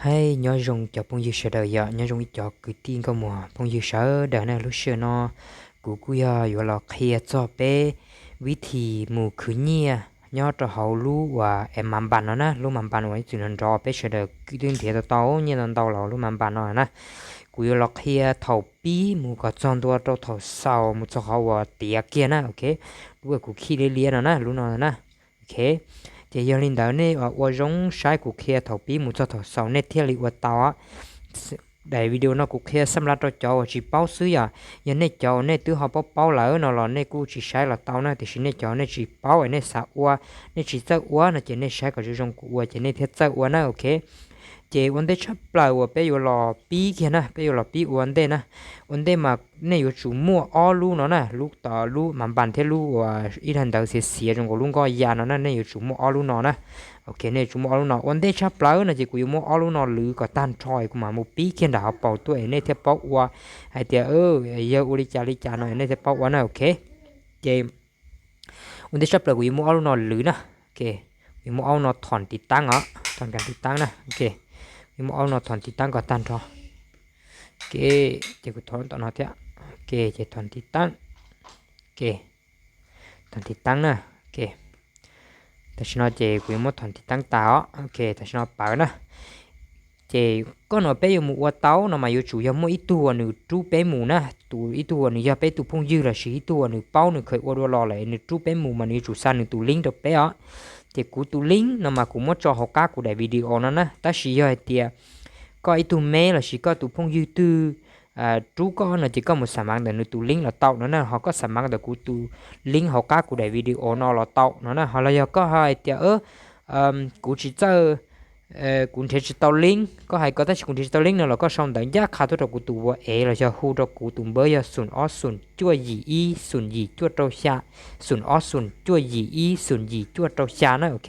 Hais nyob zoo cov phooj ywg sawv daws yom, nyob zoo ib cov kwv tij nkauj muam phooj ywg sawv daws na. Lub sij hawm no kuv kuj yog yuav los qhia txog peb vib thim mus khwv nyiaj nyob rau hauv lub uas app Mambas no na, lub Mambas uas ib txwm nrov nrov peb sawv daws twb nrhiav tau tau nyiaj ntau ntau los lub Mambas no na. Kuv yuav los qhia thaum pib mus kom txog ntua rau thaum xaus mus txog qhov uas tiav kiag na, ok. Lub uas kuv khij liab liab no na, lub no na. Ok, ces yog li ntawd nej ua zoo saib kuv qhia thaum pib mus txog thaum xaus nej thiaj li ua tau. Daim video no kuv qhia xab nplas rau cov uas tsis paub xwb yom. Yog nej cov uas nej twb ho paub paub lawm no los nej kuj tsis saib los tau na, tiam sis nej cov nej tsis paub es nej xav ua, nej tsis txawj ua no ces nej saib kom zoo zoo kuv ua ces nej thiaj txawj ua na, ok. Ces ua ntej tshaj plaws uas peb yuav los pib kiag na, peb yuav los pib ua ntej na. Ua ntej mas nej yuav tsum muaj ob lub no na, lub tod lub Mambas thiab lub uas ib daim ntawv xiav xiav zoo nkaus lub nkoj ya no na, nej yuav tsum muaj ob lub no na. Ok, nej yuav tsum muaj ob lub no. Ua ntej tshaj plaws no ces kuv yuav muab ob lub no lwv kom tag nrho es kuv mam mus pib kiag nram hauv paus tuaj es nej thiaj paub ua hais tias yog ua li cas li cas no es nej thiaj paub ua na, ok. Ces ua ntej tshaj plaws kuv yuav muab ob lub no lwv na. Ok, kuv yuav muab ob lub no thom tiv taab os, thom tiv taab na. Ok, kuv yuav muab ob lub no thom tiv taab kom tag nrho. Ok, ces kuv thom tom no thiab. Ok, ces thom tiv taab. Ok, thom tiv taab na. Ok, tam sim no ces kuv yuav muab thom tiv taab tas os. Ok, tam sim no pawv na. Ces koj no peb yuav mus ua tau no mas yuav tsum yog muaj ib tug uas nws rub peb mus na, tus ib tug uas nws yog peb tus phooj ywg lossis ib tug uas nws paub nws kheev ua dua los lawm nws rub peb mus mas nws yuav tsum xa nws tus link rau peb os. Ces kuv tus link no mas kuv muab tso hauv qab kuv daim video no na, tab sis yog hais tias koj ib tug me lossis koj tus phooj ywg twg rub koj no ces koj mus xa mav ntawm nws tus link los tau no na, ho koj xa mav ntawm kuv tus link hauv qab kuv daim video no los tau no na. Ho los yog koj hais tias kuv tsis txawj, kuv nrhiav tsis tau link, koj hais ko tab sis kuv nrhiav tsis tau link no los koj sau ntawv ncaj qha tuaj rau kuv tus WhatsApp lossis yog hu rau kuv tus npawb yog xoom ob xoom cuaj yim ib xoom yim cuaj rau xya, xoom ob xoom cuaj yim ib xoom yim cuaj rau xya na, ok.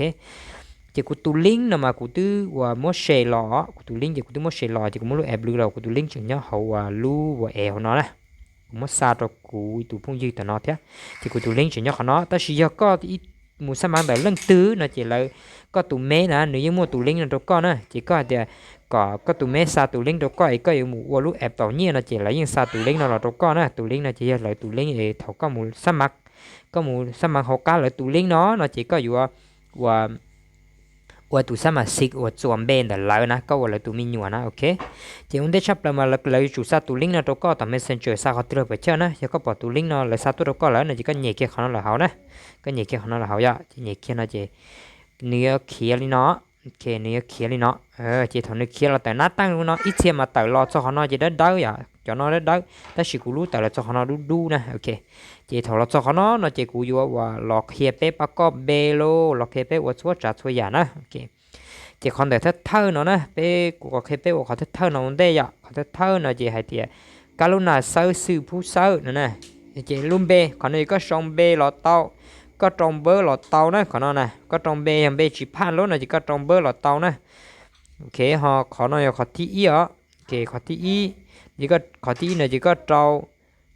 Ces kuv tus link no mas kuv twb uas muab share los, kuv tus link ces kuv twb muab share los ces kuv muab lub app lwv los kuv tus link tseem nyob hauv uas lub WhatsApp hauv no na. Kuv muab xa rau kuv tus phooj ywg tom no thiab, ces kuv tus link tseem nyob qhov no. Tab sis yog koj mus xa mav ntawm leej twg no ces lawv, koj tus me na nws yeej muaj tus link no rau koj na, ces koj hais tias kom koj tus me xa tus link rau koj es koj yuav mus ua lub app tau nyiaj no ces lawv yeej xa tus link no los rau koj na. Tus link no ces yog lawv tus link es thaum koj mus xa mav, koj mus xa mav hauv qab lawv tus link no no ces koj yuav ua ua tus xab mas xiv uas txuas npe ntawm lawv na, koj ua lawv tus me nyuam na, ok. Ces ua ntej tshaj plaws mas lawv yuav tsum xa tus link no rau koj tom Messenger, xa qhov twg los puas chawj na. Yog koj pom tus link no lawv xa tuaj rau koj lawm no ces koj nyem kiag qhov no lawm hauv na, koj nyem kiag qhov no lawm hauv yom, ces nyem kiag no ces nws yuav khiav li no, nws yuav khiav li no. Ces thaum nws khiav los tawm nab teej no ib txhia mas tawm los txog qhov no ces dawb dawb yom, cov no dawb dawb, tab sis kuv lub tawm los txog qhov no dub dub na, ok. Ces thaum los txog qhov no no ces kuv yuav uas los qhia peb pab koj npe lauj, los qhia peb ua txhua tsav txhua yam na, ok. Ces qhov ntawm thawj thawj no na, peb kuv qhia peb ua qhov thawj thawj no ua ntej yom. Qhov thawj thawj no ces hais tias kab lub nas xawb xwm phub xawb no na. Ces lub npe qhov no ces koj sau npe los tau, koj rau npawb los tau na, qhov no na koj rau npe, yog npe tsis phaj lub no ces koj rau npawb los tau na. Ok, ho qhov no yog qhov thib ib os. Qhov thib ib, qhov thib ib no ces koj rau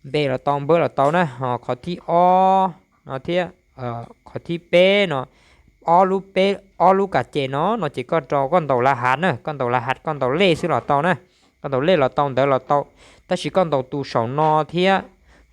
npe los tau npawb los tau na. Ho qhov thib ob no thiab qhov thib peb no, ob lub peb, ob lub kas ces no no ces koj rau, koj ntaus la hav na, koj ntaus la hav, koj ntaus lej xwb los tau na. Koj ntaus lej los tau, ntawv los tau, tab sis koj ntaus tus saum no thiab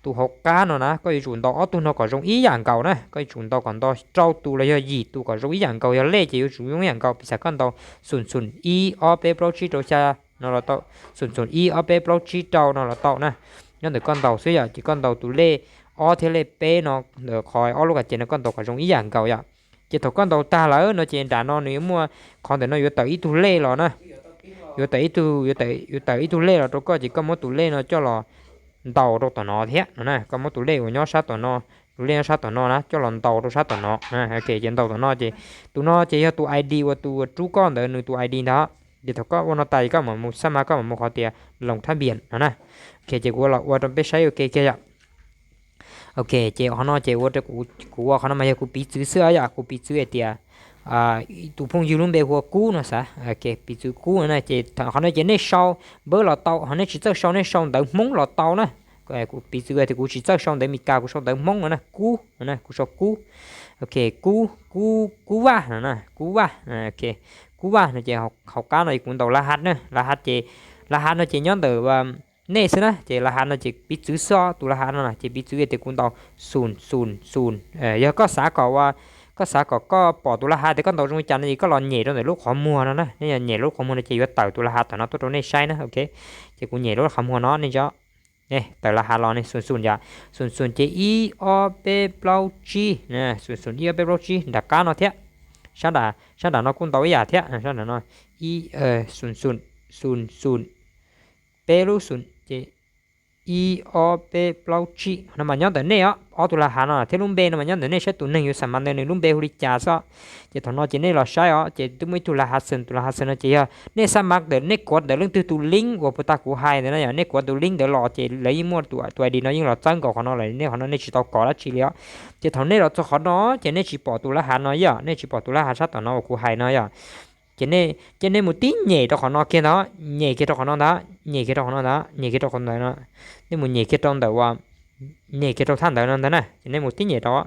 tus hauv qab no na, koj yuav tsum ntaus ob tug no kom zoo ib yam nkaus na. Koj yuav tsum ntaus kom ntaus rau tus los yog yim tus kom zoo ib yam nkaus, yog lej ces yuav tsum zoo ib yam nkaus. Piv xam koj ntaus xoom xoom ib ob peb plaub tsib rau xya no los tau, xoom xoom ib ob peb plaub tsib rau no los tau na. Nyob ntawm koj ntaus xwb yom. Ces koj ntaus tus lej ob thiab lej peb no, ntawm qhov ob lub kas ces no koj ntaus kom zoo ib yam nkaus yom. Ces thaum koj ntaus tag lawm no ces nram no nws yuav muaj, qhov ntawm no yuav tawm ib tug lej los na, yuav tawm ib tug, yuav tawm ib tug lej los rau koj, ces koj muab tus lej no coj los ntaus rau tom no thiab no na. Koj muab tus lej uas nyob sab tom no, tus lej nyob sab tom no na coj los ntaus rau sab tom no. Ces ntaus tom no ces tus no ces yog tus ID uas tus rub koj ntawd nws tus ID ntag. Ces thaum koj ua no tas ces koj mam mus xab mas, koj mam mus qhov tias loos thab npias no na. Ok, ces kuv los ua rau peb saib ua ke kiag yom. Ok, ces qhov no ces ua rau kuv, kuv ua qhov no mas yog kuv piv txwv xwb yom. Kuv piv txwv hais tias tus phooj ywg lub npe hu ua Kub no xav, piv txwv Kub no na. Ces qhov no ces nej sau npawb los tau, ho nej tsis txawj sau nej sau ntawv Hmoob los tau na. Kuv piv txwv tias kuv tsis txawj sau ntawv Meskas, kuv sau ntawv Hmoob no na, Kub no na, kuv sau Kub. Ok, Kub, Kub, Kub Vaj no na, Kub Vaj. Ok, kub vaj no ces hauv qab no kuv ntaus la hav na, la hav ces, la hav no ces nyob ntawm nej xwb na, ces la hav no ces piv txwv xwb, tus la hav no ces piv txwv tias kuv ntaus xum xum xum. Yog koj xav kom, koj xav kom koj pom tus la hav tias koj ntaus zoo li cas no ces koj los nyem rau ntawm lub qhov muag no na, nej yog nyem lub qhov muag no ces yuav tawm tus la hav tom no tuaj rau nej saib na, ok. Ces kuv nyem lub qhov muag no nej tso, tawm la hav los ne, xum xum yom, xum xum ces ib ob peb plaub tsib, xum xum ib ob peb plaub tsib nram qab no thiab, sab nram no kuj ntaus ib yam thiab, sab nram no, ib, xum xum, xum xum, peb lub xum ces ib ob peb plaub tsib no mas nyob ntawm nej os, ob tug la hav no thiab lub npe no mas nyob ntawm nej, saib tus neeg yuav xa mas ntawd nws lub npe hu li cas xwb. Ces thaum no ces nej los saib os, ces twb muaj ib tug la hav xwm, tus la hav xwm no ces yog nej xa mas ntawm, nej kuav ntawm leej twg tus link uas puag ta kuv hais ntawd na yom, nej kuav tus link ntawd los ces lawv yeej muaj tus ID no yeej los txawb nkaus qhov no lawm, nej qhov no nej tsis tau kov dab tsi li os. Ces thaum nej los txog qhov no ces nej tsis pom tus la hav no yom, nej tsis pom tus la hav sab tom no uas kuv hais no yom. Ces nej, ces nej mus tib nyem rau qhov no kiag ntag, nyem kiag rau qhov no ntag, nyem kiag rau qhov no ntag, nyem kiag rau qhov ntawd no, nej mus nyem kiag rau ntawm uas, nyem kiag rau thaj ntawd no ntag na, ces nej mus tib nyem rau,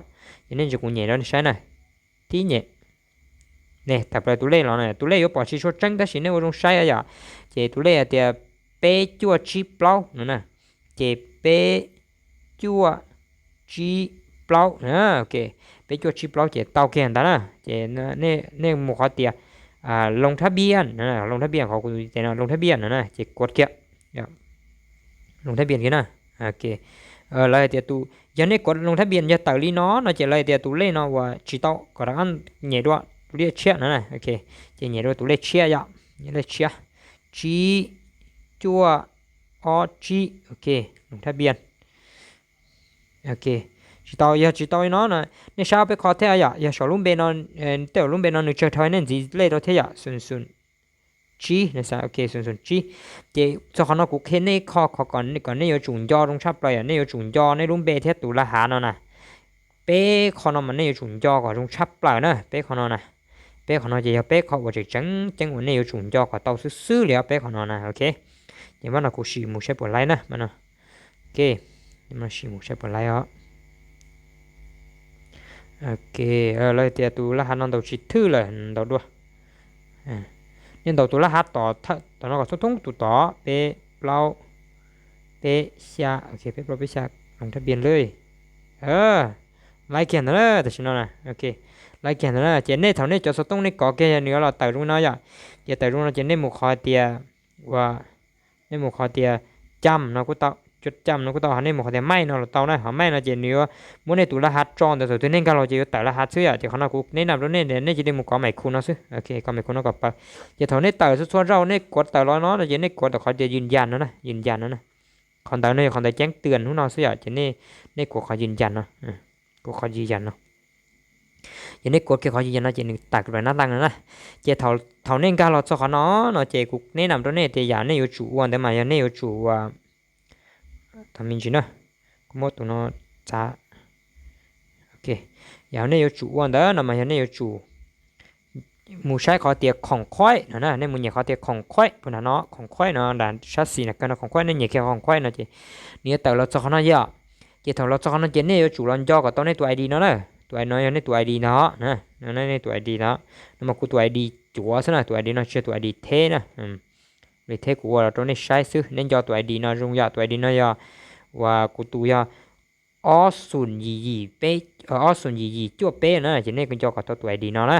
ces nej ntsia kuv nyem rau nej saib na, tib nyem. Ne, tawm plaws tus lej los na, tus lej yuav pom tsis tshua tseeb tab sis nej ua zoo saib yom. Ces tus lej hais tias peb cuaj tsib plaub no na, ces peb cuaj tsib plaub, ok, peb cuaj tsib plaub ces tau kiag ntawd na. Ces nej mus qhov tias loo thab npias, loo thab npias qhov kuv tes no, loo thab npias no na, ces kuav kiag, loo thab npias kiag na. Lawv hais tias tus, yog nej kuav loo thab npias yog tawm li no no ces lawv hais tias tus lej no uas tsis tau, kom rov qab nyem dua tus lej tshiab no na, ok, ces nyem dua tus lej tshiab yom, lej tshiab, tsib cuaj ob tsib, ok, loo thab npias. Ok, tsis tau, yog tsis tau li no no, nej saib peb qho thiab yom, yog saum lub npe no, tej zaum lub npe no nws tsawg dhau, nej ntxiv lej rau thiab yom, xum xum tsib, ok, xum xum tsib. Ces txog qhov no kuv qhia nej ib qho kom nej yuav tsum nco zoo tshaj plaws yom, nej yuav tsum nco nej lub npe thiab tus la hav no na. Peb qho no mas nej yuav tsum nco kom zoo tshaj plaws na, peb qho no na. Peb qho no ces yog peb qho uas tseem tseem ceeb uas nej yuav tsum nco kom tau xwb xwb li os, peb qho no na, ok. Ces mam no kuv sim mus saib puas laib na, mam no, ok, mam sim mus saib puas laib os. Ok, lawv tias tus la hav no ntaus tsis thwj lawm, ntaus dua. Nej ntaus tus la hav tom, tom no kom thoob thoob tus tod, peb plaub peb xya, ok, peb plaub peb xya, loo thab npias lawm. Laib kiag ntawd na, tam sim no na, ok, laib kiag ntawd na. Ces nej thaum nej cov xov tooj nej kov kiag yog nws yuav los tawm zoo no yom, ces tawm zoo no ces nej mus qhov tias, ua, nej mus qhov tias cam no kuj tau, cam no kuj tau, ho nej mus qhov tias maij no los tau na, ho maij no ces nws yuav muab nej tus la hav tso ntawd, thaum twg nej nkag los ces yuav tawm la hav xwb yom. Ces qhov no kuv neb nam rau nej, nej cia li mus kov mem khu no xwb, ok, kov mem khu no kom paws. Ces thaum nej tawm txhua txhua zaus nej kuav tawm los no no ces nej kuav tawm qhov tias yws yas no na, yws yas no na. Qhov ntawd no yog qhov ntawd ceeb twg hnub no xwb yom, ces nej kuav qhov yws yas no, kuav qhov yws yas no. Ces nej kuav kiag qhov yws yas no ces nws tawm plaws nab ntag no na. Ces thaum nej nkag los txog qhov no no ces kuv neb nam rau nej tias yam nej yuav tsum ua ntawd mas yog nej yuav tsum ua, thaum me ntsis na, kuv muab tus no txav, ok, yam nej yuav tsum ua ntawd no mas yog nej yuav tsum mus saib qhov tias khoom khuaib no na, nej mus nyem qhov tias khoom khuaib puag nram no, khoom khuaib no nram sab xis nram kawg no, khoom khuaib, nej nyem kiag khoom khuaib no ces nws yuav tawm los txog qhov no yom. Ces thaum los txog qhov no ces nej yuav tsum los nco kom tau nej tus ID no na, tus ID no yog nej tus ID ntag, nej tus ID ntag. No mas kuv tus ID cuav xwb na, tus ID no tsis yog tus ID theb na. Li theb kuv ua los rau nej saib xwb, nej nco tus ID no zoo yom, tus ID no yog, uas kuv tus yog ob xum yim yim peb, ob xum yim yim cuaj peb na, ces nej nco kom tau tus ID no na.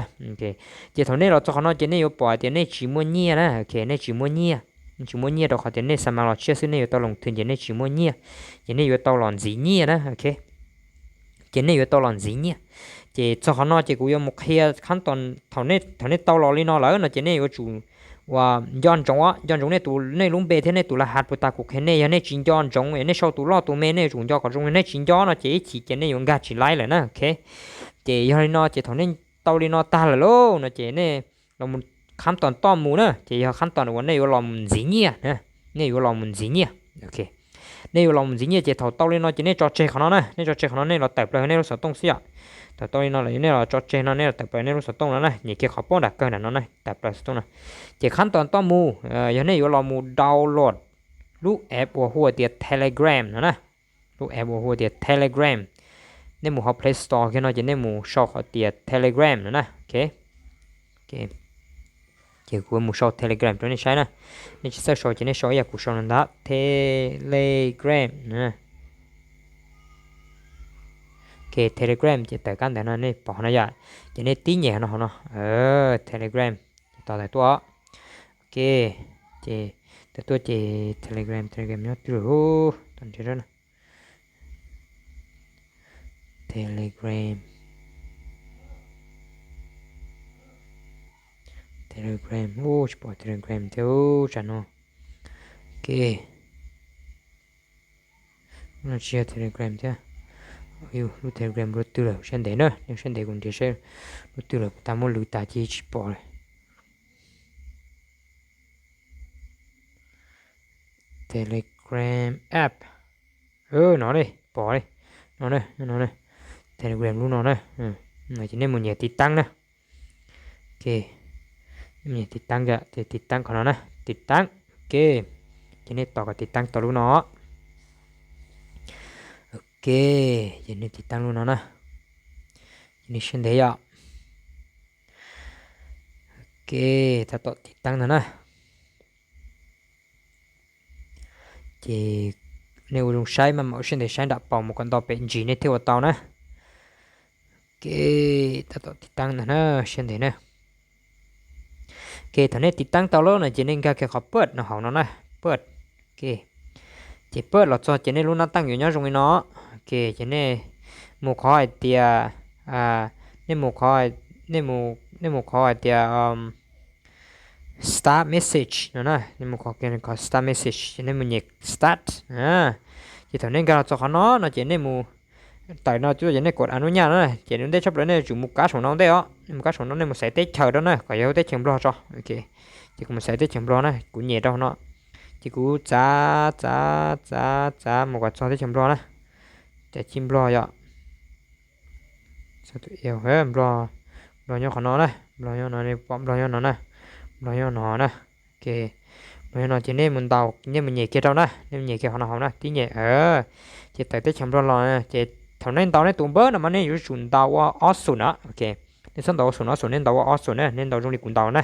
Ces thaum nej los txog qhov no ces nej yuav pom tias nej tsis muaj nyiaj na, ok, nej tsis muaj nyiaj, nej tsis muaj nyiaj rau qhov tias nej xa mas los tshiab xwb, nej yuav tau loos thwm ces nej tsis muaj nyiaj, ces nej yuav tau los ntxiv nyiaj na, ok. Ces nej yuav tau los ntxiv nyiaj. Ces txog qhov no ces kuv yuav mus qhia khab toos, thaum nej tau los li no lawm no ces nej yuav tsum uas nco ntsoov, nco ntsoov nej tus, nej lub npe thiab nej tus la hav puag ta kuv qhia nej. Yog nej tsis nco ntsoov, yog nej sau tus loj tus me, nej yuav tsum nco kom zoo, yog nej tsis nco no ces ib chim ces nej yuav nkag tsis laib lawm na, ok. Ces yog li no ces thaum nej tau li no tag lawm lauj no ces nej los mus khab toos toj mus na, ces yog khab toos uas nej yuav los mus ntxiv nyiaj, nej yuav los mus ntxiv nyiaj, ok. Nej yuav los mus ntxiv nyiaj ces thaum tau li no ces nej tso tseg qhov no na, nej tso tseg qhov no, nej los tawm plaws nej lub xov tooj xwb yom. Thaum tau li no lawm nej los tso tseg no, nej los tawm plaws nej lub xov tooj no na, nyem kiag qhov pob nram kawg nram no na, tawm plaws xov tooj no. Ces khab toos toj mus, yog nej yuav los mus download lub app uas hu tias Telegram no na, lub app uas hu tias Telegram. Nej mus hauv Play Store kiag no ces nej mus sau qhov tias Telegram no na, ok. Ces kuv mus sau Telegram rau nej saib na. Nej tsis txawj sau ces nej sau ib yam kuv sau no ntag, Telegram. Ok, Telegram ces tawm kab ntawv no nej pom no yom. Ces nej tib nyem no hauv no, Telegram, ces tos tawm tuaj. Ok, ces tawm tuaj ces Telegram, Telegram nyob twg lawm, tos nrhiav rau na. Telegram, Telegram, ub, tsis pom Telegram thiab ub, tsam no. Ok, no tsis yog Telegram thiab. Lub Telegram lub twg lawm, siab ntev na, nej siab ntev kuv nrhiav saib lub twg lawm, kuv tau muab lwv tas ces tsis pom lawm. Telegram app, no li, pom li, no na, no na, Telegram lub no na. Ces nej mus nyem tiv taab na. Ok, nej mus nyem tiv taab, ces tiv taab qhov no na, tiv taab. Ok, ces nej tos kom tiv taab tau lub no. Ok, ces nej tiv taab lub no na, ces nej siab ntev yom. Ok, tab tom tiv taab ntag na. Ces nej ua zoo saib mas mam ua siab ntev saib nram paus mus kom ntau pem ntsis nej thiaj ua tau na. Ok, tab tom tiv taab ntag na, siab ntev na. Ok, thaum nej tiv taab tau lawm no ces nej nkag kiag qhov purchase no hauv no na, purchase. Ok, ces purchase los txog ces nej lub nab taaj yuav nyob zoo li no. Ok, ces nej mus qhov hais tias, nej mus qhov, nej mus qhov hais tias start message no na, nej mus qhov, qhov start message ces nej mus nyem start. Ces thaum nej nkag los txog qhov no no ces nej mus tawm no tuaj ces nej kov anuaj nyaj na, ces ua ntej tshaj plaws nej yuav tsum mus kab saum no ua ntej os, nej mus kab saum no nej mus xaiv teb chaws rau na, kom yog teb chaws Nplog tso. Ok, ces kuv mus xaiv teb chaws Nplog na, kuv nyem rau no, ces kuv txav txav txav txav mus kom txog teb chaws Nplog na, ces ci Nplog yom. Nplog, Nplog nyob qhov no na, Nplog nyob no, nej pom Nplog nyob no na, Nplog nyob no na. Ok, Nplog nyob no ces nej mus ntaus, nej mus nyem kiag rau na, nej mus nyem kiag qhov no hauv na, tib nyem, ces tawm teb chaws Nplog los na, ces thaum nej ntaus nej tus npawb no mas nej yuav tsum ntaus ua ob xoom na. Ok, nej txhob ntaus ua xoom ob xoom, nej ntaus ua ob xoom na, nej ntaus zoo li kuv ntaus na.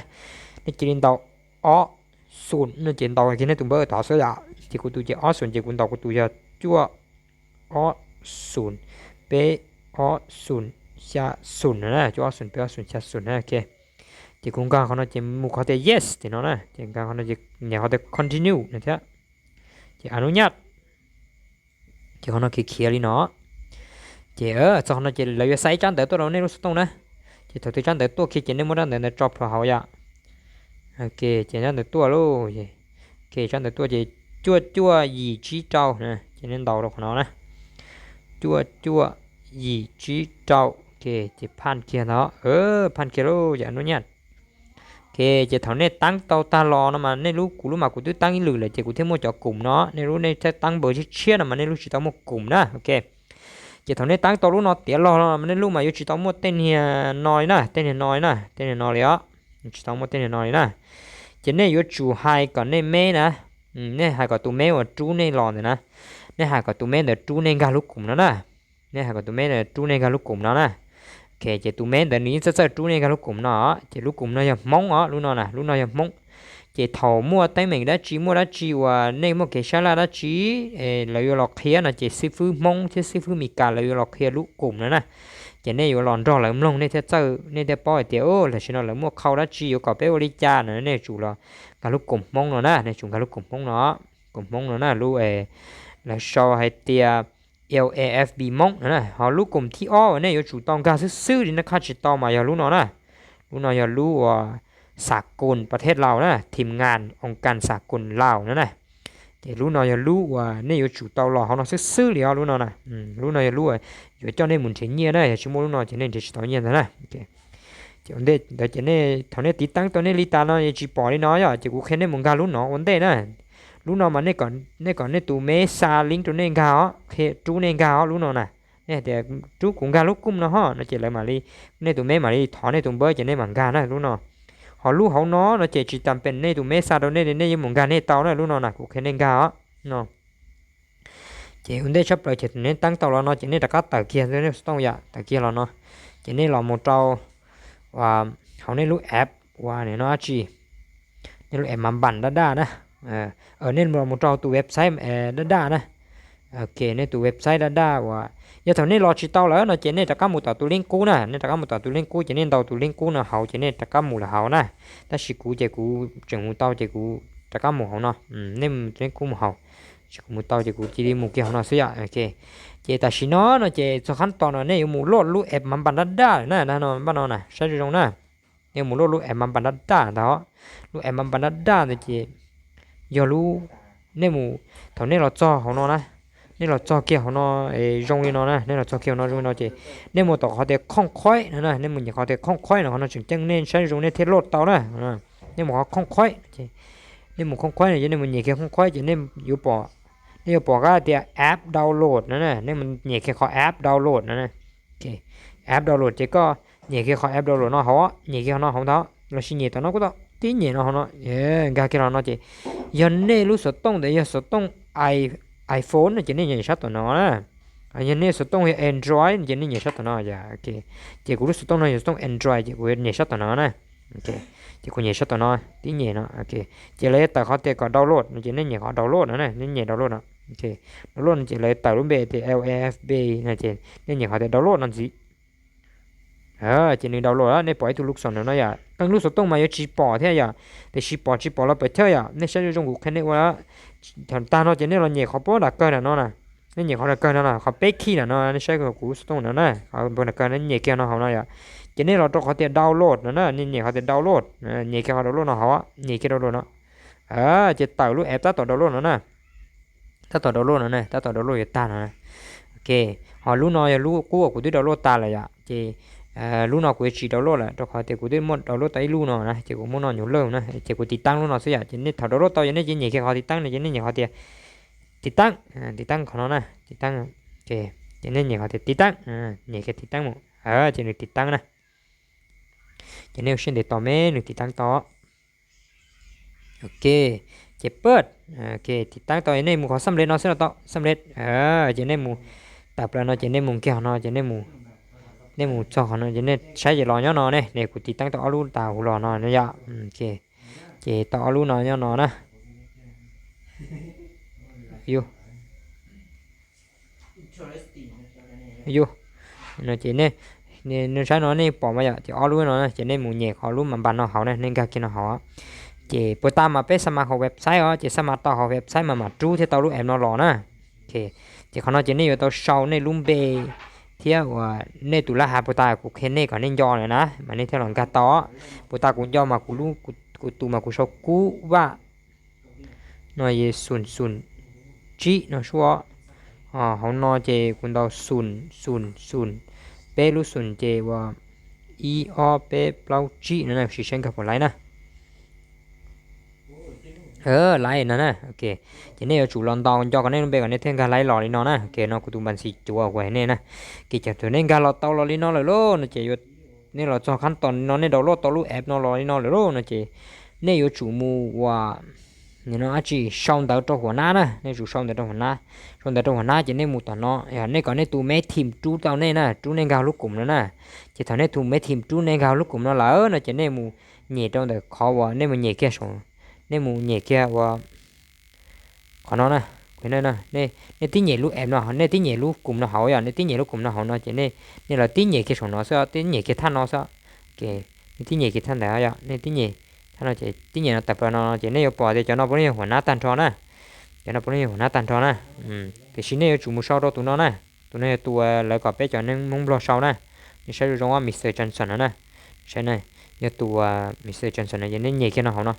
Nej cia li ntaus ob xoom no ces ntaus kiag nej tus npawb tod xwb yom, ces kuv tus ces ob xoom ces kuv ntaus kuv tus yog cuaj ob xoom peb ob xoom xya xoom no na, cuaj ob xoom peb ob xoom xya xoom na. Ok, ces kuv nkag qhov no ces mus qhov tias yes tim no na, ces nkag qhov no ces nyem qhov tias continue no thiab, ces anuaj nyaj. Ces qhov no khiav khiav li no, ces txog qhov no ces lawv yuav xa ib tsab ntawv tuaj rau nej lub xov tooj na. Ces thaum twg tsab ntawv tuaj kiag ces nej muab tsab ntawv ntawd tso plhuav hauv yom. Ok, ces tsab ntawv tuaj lauj. Ok, tsab ntawv tuaj ces cuaj cuaj yim tsib rau, ces nej ntaus rau qhov no na, cuaj cuaj yim tsib rau. Ok, ces phaj kiag ntag, phaj kiag lauj, ces anuaj nyaj. Ok, ces thaum nej taab tau tag los no mas nej lub, kuv lub mas kuv twb taab ib lwm lawm ces kuv thiaj muaj cov kum no, nej lub nej thiaj taab npaws tshiab tshiab no mas nej lub tsis tau muaj kum na. Ok, ces thaum nej taab tau lub no tiav los no mas nej lub mas yuav tsis tau muaj tej niag no li na, tej niag no li na, tej niag no li os, tsis tau muaj tej niag no li na. Ces nej yuav tsum hais kom nej meb na, nej hais kom tus meb uas rub nej los ntawd na, nej hais kom tus meb ntawd rub nej nkag lub kum no na. Nej hais kom tus meb ntawd rub nej nkag lub kum no na. Ok, ces tus meb ntawd nws yeej txawj txawj rub nej nkag lub kum no, ces lub kum no yog Hmoob os, lub no na, lub no yog Hmoob. Ces thaum muaj teeb meem dab tsi, muaj dab tsi uas nej muaj kev sab laj dab tsi, lawv yuav los qhia no ces xib fwb Hmoob thiab xib fwb Meskas lawv yuav los qhia lub kum no na. Ces nej yuav los nrog lawv mloog nej thiaj txawj, nej thiaj paub hais tias tam sim no lawv muaj qhau dab tsi yuav kom peb ua li cas no, nej yuav tsum los nkag lub kum Hmoob no na, nej tsum nkag lub kum Hmoob no, kum Hmoob no na, lub lawv sau hais tias L A F B Hmoob no na. Ho lub kum thib ob uas nej yuav tsum tau nkag xwb xwb li nej khaj tsis tau mas yog lub no na. Lub no yog lub uas xav kun pas thej Laus na, thim ngas oo kas xav kun Laus no na. Ces lub no yog lub uas nej yuav tsum tau los hauv no xwb xwb li os lub no na. Lub no yog lub uas yuav coj nej mus nrhiav nyiaj na, yog tsis muaj lub no ces nej nrhiav tsis tau nyiaj ntag na. Ces ua ntej ntawd ces nej thaum nej tiv teeb tau nej li tas no es tsis pom li no yom, ces kuv qhia nej mus nkag lub no ua ntej na. Lub no mas nej kom nej tus meb xa link rau nej nkag os, qhia rub nej nkag os lub no na. Nej hais tias rub kuv nkag lub kum no ho no ces lawv mam li, nej tus meb mam li thov nej tus npawb ces nej mam nkag na lub no. Ho lub hauv no no ces tsis tas pem nej tus meb xa rau nej li nej yuav mus nkag nej tau na, lub no na kuv qhia nej nkag os no. Ces ua ntej tshaj plaws ces nej teeb tau los no ces nej rov qab tawm kiag nej xov tooj yom, tawm kiag los no, ces nej los mus rau hauv nej lub app uas nim no dab tsi, Nyob lub app Mapam daj daj na. Nej los mus rau tus website daj daj na. Ok, nej tus website daj daj uas yog thaum nej los tsis tau lawm no ces nej rov qab mus tom tus link qub na, nej rov qab mus tom tus link qub ces nej ntaus tus link qub no hauv ces nej rov qab mus lawm hauv na. Tab sis kuv ces kuv tseem mus tau ces kuv rov qab mus hauv no. Nej tus link qub mus hauv, tab sis kuv mus tau ces kuv cia li mus kiag hauv no xwb yom. Ok, ces tam sim no no ces txog qhab tos no nej yuav mus luaj lub app Mapam daj daj na, no npaj no na, saib zoo zoo na. Nej mus luaj lub app Mapam daj daj ntag. Lub app Mapam daj daj ntawd ces yog lub, nej mus, thaum nej los txog hauv no na, nej los txog kiag hauv no zoo li no na, nej los txog kiag hauv no zoo li no ces nej mus tom qhov tias khooj khuaib no na, nej mus nyem qhov tias khooj khuaib no, qhov no tseem ceeb nej saib zoo nej thiaj luaj tau na. Nej mus qhov khooj khuaib, nej mus khooj khuaib no ces nej mus nyem kiag khooj khuaib ces nej yuav pom, nej yuav pom qab tias app download no na, nej mus nyem kiag qhov app download no na. App download ces koj nyem kiag qhov app download no hauv, nyem kiag qhov no hauv ntag, los sis nyem tom no kuj tau, tib nyem no hauv no, nkag kiag los no ces yog nej lub xov tooj ntawd yog xov tooj iPhone no ces nej nyem sab tom no na. Yog nej xov tooj yog Android no ces nej nyem sab tom no. Ces kuv lub xov tooj no yog xov tooj Android ces kuv nyem sab tom no na. Ces kuv nyem sab tom no, tib nyem no. Ces lawv yuav tawm qhov tias kom download no ces nej nyem qhov download no na, nej nyem download no. Download no ces lawv tawm lub npe tias L A F B no ces nej nyem qhov tias download no ntxiv. Ces nws download, nej pom ib tug lub xov no yom, qee lub xov tooj mas yuav tsis pom thiab yom, tiam sis pom tsis pom los pem thawj yom, nej saib zoo zoo kuv qhia nej ua. Thaum tag no ces nej los nyem qhov puag nram kawg nram no na, nej nyem qhov nram kawg no na, qhov peb khij nram no, nej saib kuv lub xov tooj no na, qhov puag nram kawg no nyem kiag no hauv no yom. Ces nej los rau qhov tias download no na, nej nyem qhov tias download, nyem kiag qhov download no hauv, nyem kiag download no. Ces tawm lub app tab tom download no na. Tab tom download no na, tab tom download yuav tag no na. Ok, ho lub no yog lub qub uas kuv twb download tas lawm yom, ces lub no kuv yuav tsis download lawm rau qhov tias kuv twb muaj download tau ib lub no na, ces kuv muab no nyuv lawj na, ces kuv tiv taab lub no xwb yom. Ces nej thaum download tau ces nej cia nyem kiag qhov tiv taab no, ces nej nyem qhov tias tiv taab, tiv taab qhov no na, tiv taab. Ces nej nyem qhov tias tiv taab, nyem kiag tiv taab mus, ces nws tiv taab na. Ces nej ua siab ntev tos me nws tiv taab tau. Ok, ces pab, tiv taab tau nej mus qhov xab nplej no xwb los tau, xab nplej. Ces nej mus tawm plaws no ces nej mus kiag qhov no ces nej mus txog qhov no ces nej saib ces los nyob no ne, ne kuv tiv taab tau ob lub tas huv los no yom. Ces tau ob lub no nyob no na. Yus, no ces nej saib no nej pom mas yom, ces ob lub no ces nej mus nyem qhov lub mas npas no hauv na, nej nkag kiag no hauv. Ces puag ta mas peb xa mas hauv website os, ces xa mas tau hauv website mas mam rub thiaj tau lub app no los na. Ces qhov no ces nej yuav tau sau nej lub npe thiab uas nej tus lab hav puag ta kuv qhia nej kom nej nco lawm na mas nej thiaj los nkag tau. Puag ta kuv nco mas kuv lub, kuv tus mas kuv sau Kub Vaj no, xum xum tsib no sub. Hauv no ces kuv ntaus xum xum xum, peb lub xum ces ua ib ob peb plaub tsib no na, sim saib nkag puas laib na. Laib no na. Ces nej yuav tsum los ntaus nco kom nej lub npe kom nej thiaj nkag laib los li no na. Ces no kuv tus npas ntxis cuav kuv hais nej na. Ces thaum nej nkag los tau los li no lawm lauj no ces nej los txog qhab tos no nej download tau lub app no los li no lawm lauj no ces nej yuav tsum mus ua, no dab tsi, sau ntawv rau huas nab na, nej yuav tsum sau ntawv rau huas nab. Sau ntawv rau huas nab ces nej mus tom no, nej kom nej tus me team rub tau nej na, rub nej nkag lub koom no na. Ces thaum nej tus me team rub nej nkag lub koom no lawm no ces nej mus nyem rau ntawm qhov uas nej mus nyem kiag saum, nej mus nyem kiag ua qhov no na. Nej tib nyem lub app no, nej tib nyem lub koom no hauv yom, nej tib nyem lub koom no hauv no ces nej los tib nyem kiag saum no xwb, tib nyem kiag thaj no xwb. Nej tib nyem kiag thaj ntawd yom, nej tib nyem thaj no ces tib nyem no tawm plaws no ces nej yuav pom tias cov no puav leej yog huas nab tag nrho na. Cov no puav leej yog huas nab tag nrho na. Tiam sis nej yuav tsum mus sau rau tus no na. Tus no yog tus uas lawv kom peb cov neeg Hmoob Nplog sau na. Nej saib zoo zoo, Mr Johnson no na. Saib na, yog tus Mr Johnson no ces nej nyem kiag no hauv no.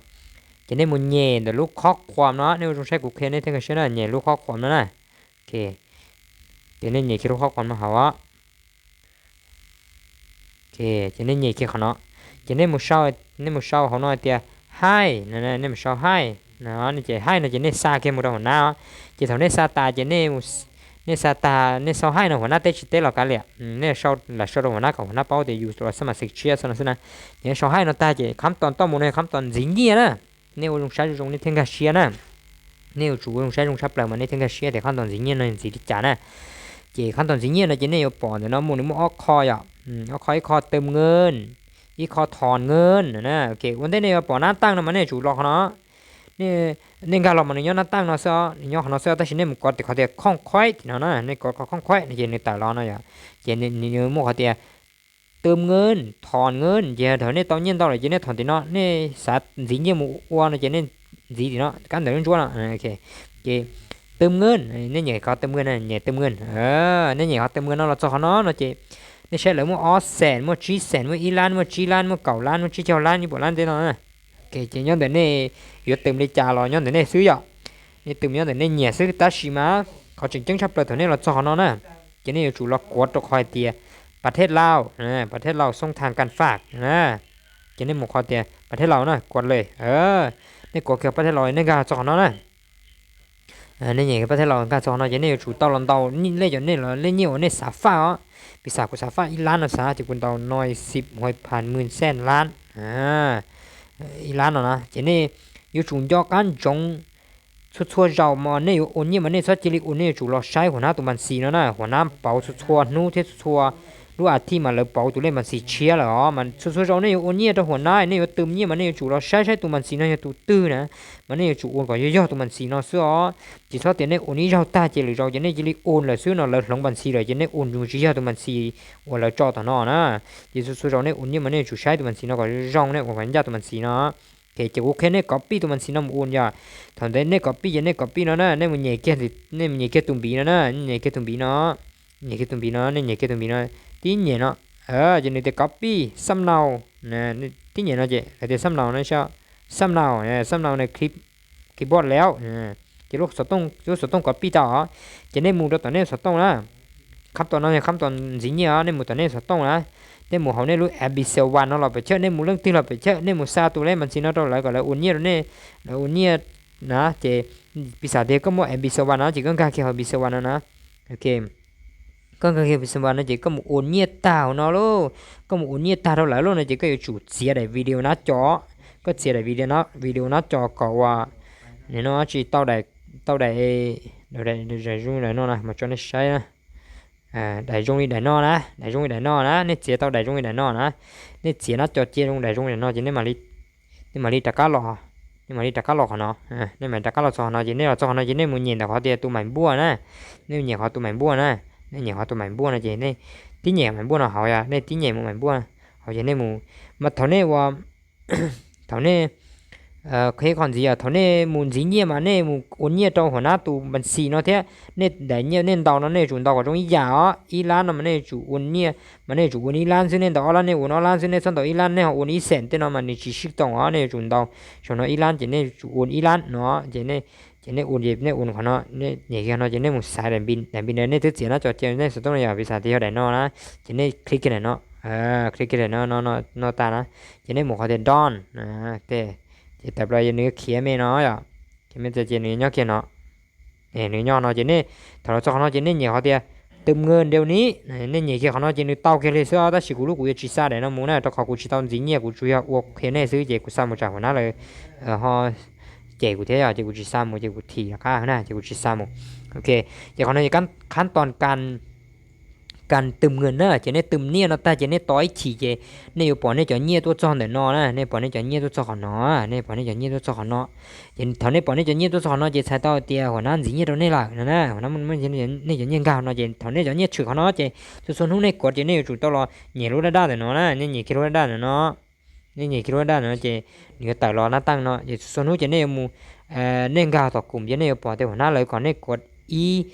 Ces nej mus nyem ntawm lub khob khuam no, nej ua zoo saib kuv qhia nej thiaj nkag siab na, nyem lub khob khuam no na. Ces nej nyem kiag lub khob khuam no hauv. Ces nej nyem kiag qhov no, ces nej mus sau, nej mus sau hauv no hais tias hi, nej mus sau hi. Ces hi no ces nej xa kiag mus rau huas nab. Ces thaum nej xa tas ces nej xa tas, nej sau hi no huas nab teb tsis teb los kav liam, nej lam sau rau huas nab kom huas nab paub tias yus los xab mas xim tshiab xwb no xwb na. Ces nej sau hi no tag ces qhab tos toj mus no yog qhab tos ntxiv nyiaj na. Nej ua zoo saib zoo zoo nej thiaj nkag siab na. Nej yuav tsum ua zoo saib zoo tshaj plaws mas nej thiaj nkag siab tias qhab tos ntxiv nyiaj no ntxiv li cas na. Ces qhab tos ntxiv nyiaj no ces nej yuav pom ntawm no muaj, nws muaj ob qho yom, ob qho, ib qho tawm nkeej, Ib qho thon nkees na, ua ntej nej yuav pom nab taaj no mas nej yuav tsum los qhov no. Nej nkag los mas nws nyob nab taaj no xwb, nws nyob qhov no xwb, tab sis nej mus kov tim qhov tias khooj khuaib tim no na, nej kov qhov khooj khuaib no ces nws tawm los no yom. Ces nws muaj qhov tias tws nkees, thon nkees, ces thaum nej tau nyiaj ntau lawm ces nej thom tim no, nej xav ntxiv nyiaj mus ua no ces nej ntxiv tim no, kab ntawm lub ntsuab no. Ces tws nkees, nej nyem qhov tws nkees na, nyem tws nkees. Nej nyem qhov tws nkees no los txog qhov no no ces nej saib lawv muaj ob xees, muaj tsib xees, muaj ib lab, muaj tsib lab, muaj kaum lab, muaj tsib caug lab, ib puas lab ntej no na. Ces nyob ntawm nej yuav tws li cas los nyob ntawm nej xwb yom. Nej tws nyob ntawm nej nyiam xwb, tab sis mas qhov tseem ceeb tshaj plaws thaum nej los txog qhov no na, ces nej yuav tsum los kuav rau qhov hais tias pas thej laus, pas thej laus xoob thaj kas faj. Ces nej mus qhov tias pas thej laus na, kuav li. Nej kuav kiag pas thej laus nej nkag txog qhov no na. Nej nyem pas thej laus nkag txog qhov no ces nej yuav tsum tau los ntaus nej cov, nej los nej nyiaj uas nej xav faj os. Piv xam kuv xav faj ib lab no xav ces kuv ntaus no xib huaj phas mws xees lab, ib lab no na ces nej yuav tsum nco qab ntsoov txhua txhua zaus mas nej yuav ua nyiaj mas nej txhob cia li ua, nej yuav tsum los saib huam nab tus mas xis no na. Huam nab pauv txhua txhua hnub thiab txhua txhua lub as thiv mas lawv pauv tus lej mas xis tshiab lawm os. Mas txhua txhua zaus nej yuav ua nyiaj rau huam nab, nej yuav tws nyiaj mas nej yuav tsum los saib saib tus mas xis no yog tus twg na. Mas nej yuav tsum ua kom yog yog tus mas xis no xwb os. Tsis txhob tias nej ua ib zaug tag ces lwm zaus ces nej cia li ua lawm xwb no, lawv hloov mas xis lawm ces nej ua ntsug tsis yog tus mas xis uas lawv tso tom no na. Ces txhua txhua zaus nej ua nyiaj mas nej yuav tsum saib tus mas xis no kom zoo, nej ua kom ncaj tus mas xis no. Ces kuv qhia nej kov pij tus mas xis no mus ua yom. Thaum ntawd nej kov pij ces nej kov pij no na, nej mus nyem kiag, nej mus nyem kiag tus npiv no na, nej nyem kiag tus npiv no, nyem kiag tus npiv no, nej nyem kiag tus npiv no, tib nyem no, ces nws tias kov pij xab nau, tib nyem no ces lawv tias xab nau no, xab nau, xab nau no, keyboard layout, ces lub xov tooj kov pij tau os. Ces nej mus rau tom nej xov tooj na, khab tom no yog khab tom ntxiv nyiaj os, nej mus tom nej xov tooj na, nej mus hauv nej lub App Pixel One no los pem chawj, nej mus leej twg los pem chawj, nej mus xa tus lej mas xis no rau lawv kom lawv ua nyiaj rau nej, lawv ua nyiaj na. Ces piv xam tias koj muaj App Pixel One no ces koj nkag kiag hauv Pixel One no na. Koj nkag kiag Pixel One no ces koj mus ua nyiaj tag hauv no lauj, koj mus ua nyiaj tag rau lawv lauj no ces koj yuav tsum txiav daim video nab co, koj txiav daim video nab co kom uas, nim no tsis tau daim, tau daim, daim zoo li daim no na, mas tso nej saib na. Daim zoo li daim no na, daim zoo li daim no na, nej txiav tau daim zoo li daim no na, nej txiav nab co cia zoo daim zoo li daim no ces nej mam li rov qab los, nej mam li rov qab los qhov no, nej mam rov qab los txog qhov no ces nej los txog qhov no ces nej mus nyem ntawm qhov tias tus mais npuaj na, nej mus nyem qhov tus mais npuaj na, nej nyem qhov tus mais npuaj no ces nej tib nyem mais npuaj no hauv, yog nej tib nyem mus mais npuaj hauv ces nej mus, mas thaum nej ua, thaum nej, qhia qhov ntxiv yog thaum nej mus ntxiv nyiaj mas nej mus ua nyiaj rau huam nab tus mas xis no thiab. Nej daim nyiaj nej ntaus no nej yuav tsum ntaus kom zoo ib yam os. Ib lab no mas nej yuav tsum ua nyiaj mas nej yuav tsum ua ib lab xwb, nej ntaus ob lab nej ua ob lab xwb, nej txhob ntaus ib lab nej ho ua ib xees tej no mas nws tsis sib toom os. Nej yuav tsum ntaus saum no ib lab ces nej yuav tsum ua ib lab no, ces nej ua, nej ua qhov no, nej nyem kiag no ces nej mus xaiv daim npis ntawd, nej twb txiav nab co cia nej xov tooj no yog piv xam tias yog daim no na, ces nej click kiag daim no, click kiag daim no, no tag na, ces nej mus qhov tias done, ces tawm plaws nws yuav khiav me no yom, khiav me ces nws nyob kiag no. Nws nyob no ces nej, thaum los txog qhov no ces nej nyem qhov tias tws nkees nreu ni, nej nyem kiag qhov no ces nws tau kiag li xwb os. Tab sis kuv lub kuv yuav tsis xa daim no mus na, rau qhov kuv tsis tau ntxiv nyiaj, kuv tsuas yog ua qhia nej xwb ces kuv xa mus tsam huam nab lawv ho cem kuv thiab yom, ces kuv tsis xa mus ces kuv thim rov qab na, ces kuv tsis xa mus. Ok, ces qhov no yog qhab toos kas tws nkees na, ces nej tws nyiaj no tag ces nej tos ib chim ces nej yuav pom nej cov nyiaj tuaj txog ntawm no na, nej pom nej cov nyiaj tuaj txog qhov no, nej pom nej cov nyiaj tuaj txog qhov no. Ces thaum nej pom nej cov nyiaj tuaj txog qhov no ces txhais tau tias huam nab ntxiv nyiaj rau nej lawm na, huam nab muaj nej cov nyiaj nkag no ces thaum nej cov nyiaj tshwm qhov no ces txhua txhua hnub nej kuav ces nej yuav tsum tau los nyem lub daj daj ntawm no na, nej nyem kiag lub daj daj ntawm no, nej nyem kiag lub daj daj ntawm no ces nws yuav tawm los nab taaj no ces txhua txhua hnub ces nej yuav mus, nej nkag tom kum ces nej yuav pom tias huam nab lawv kom nej kuav ib,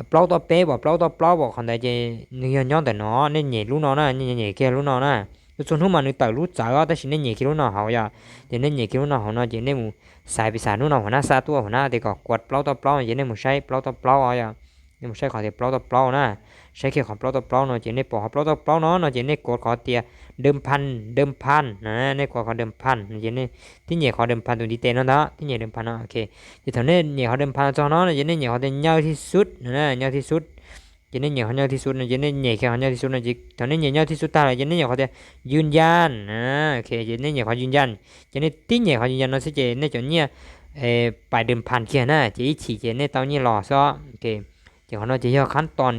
plaub toj peb pom plaub toj plaub pom qhov ntawd ces nws yog nyob ntawm no, nej nyem lub no na, nej nyem kiag lub no na. Txhua txhua hnub mas nws tawm lub txawv os, tab sis nej nyem kiag lub no hauv yom. Ces nej nyem kiag lub no hauv no ces nej mus xaiv, piv xam hnub no huam nab xa tuaj huam nab tias kom kuav plaub toj plaub no ces nej mus saib plaub toj plaub os yom. Nej mus saib qhov tias plaub toj plaub na, saib kiag qhov plaub toj plaub no ces nej pom qhov plaub toj plaub no no ces nej kuav qhov tias dawm phan, dawm phan, nej kuav qhov dawm phan no ces nej tib nyem qhov dawm phan tus ntiv tes no ntag, tib nyem dawm phan no. Ces thaum nej nyem qhov dawm phan txog no no ces nej nyem qhov tias nyaw thij xub, nyaw thij xub. Ces nej nyem qhov nyaw thij xub no ces nej nyem kiag qhov nyaw thij xub no ces thaum nej nyem nyaw thij xub tag lawm ces nej nyem qhov tias yws ncan, ces nej nyem qhov yws ncan, ces nej tib nyem qhov yws ncan no xwb ces nej cov nyiaj pais dawm phan kiag na, ces ib chim ces nej tau nyiaj los xwb. Ces qhov no ces yog qhab toos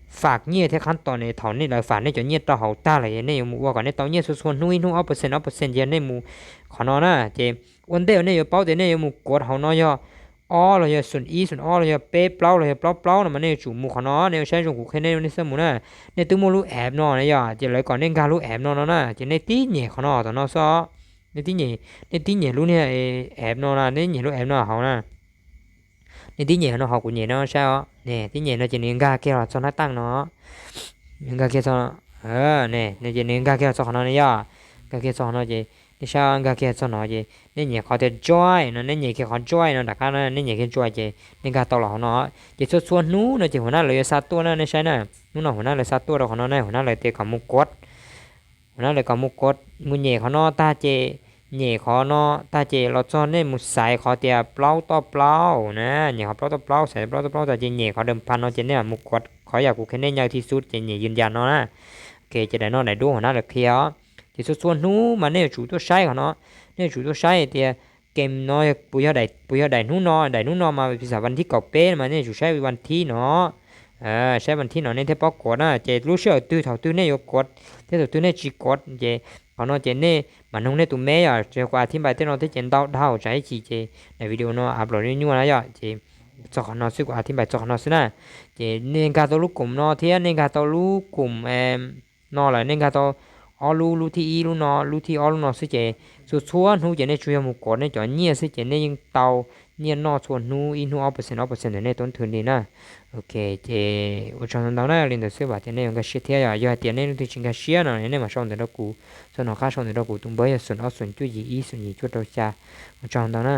fam nyiaj thiab qhab tos ne, thaum nej lawv fam nej cov nyiaj rau hauv tag lawm nej yuav mus ua kom nej tau nyiaj txhua txhua hnub ib hnub ob percent ob percent ces nej mus qhov no na ces ua ntej uas nej yuav paub tias nej yuav mus kuav hauv no yog ob los yog xoom ib xoom ob los yog peb plaub los yog plaub plaub no mas nej yuav tsum mus qhov no, nej yuav saib zoo kuv qhia nej nej xwb mus na. Nej twb muaj lub app no na yog ces lawv kom nej nkag lub app no no na ces nej tib nyem qhov no tom no xwb. Nej tib nyem, nej tib nyem lub niag app no na, nej nyem lub app no hauv na. Nej tib nyem no hauv kuv nyem no saib os, nej tib nyem no ces nws nkag kiag los txog nab taj no. Nws nkag kiag txog, ne ces nws nkag kiag los txog qhov no ne yog, nkag kiag txog qhov no ces nej saib nkag kiag txog no ces nej nyem qhov tias join no, nej nyem kiag qhov join no nram qab no, nej nyem kiag join ces nej nkag tau los hauv no. Ces txhua txhua hnub no ces hua nab lawv yuav xa tuaj na, nej saib na. Hnub no hua nab lawv xa tuaj rau qhov no ne, hua nab lawv tias kom mus kuav, hua nab lawv kom mus kuav, mus nyem qhov no tag ces, nyem qhov no tag ces los txog nej mus xaiv qhov tias plaub toj plaub na, nyem qhov plaub toj plaub, xaiv plaub toj plaub tag ces nyem qhov dawm pha no ces nej mus kuav qhov yam kuv qhia nej nyaw thib xub ces nyem yws ncas no na. Ces daim no daim duab hua nab lawv qhia os. Ces txhua txhua hnub mas nej yuav tsum tuaj saib qhov no, nej yuav tsum tuaj saib tias game no puas yog daim, puas yog daim hnub no, daim hnub no mas piv xam vas thib kaum peb mas nej yuav tsum saib vas thib no, saib vas thib no nej thiaj paub kuav na. Ces lub sij hawm twg thaum twg nej yuav kuav thiab thaum twg nej tsis kuav ces qhov no ces nej mam noog nej tus me yom, tsis yog kuv a thib npai tej no thiab ces ntau dhau tsam ib chim ces daim video no a plaus nyuaj na yom. Ces txog qhov no xwb, kuv a thib npai txog qhov no xwb na. Ces nej nkag tau lub koom no thiab nej nkag tau lub koom no lawm, nej nkag tau ob lub, lub thib ib lub no, lub thib ob lub no xwb ces txhua txhua hnub ces nej tsuas yog mus kuav nej cov nyiaj xwb ces nej yeej tau nyiaj noj txhua hnub ib hnub ob percent ob percent ntawm nej tau thwm li na. Ok, ces ua tsaug ntau ntau na, li ntawd xwb vam tias nej yuav nkag siab thiab yom. Yog hais tias nej leej twg tsis nkag siab no nej mam sau ntawv rau kuv, txog no qab sau ntawv rau kuv tus npawb yog xoom ob xoom cuaj yim ib xoom yim cuaj rau xya. Ua tsaug ntau na.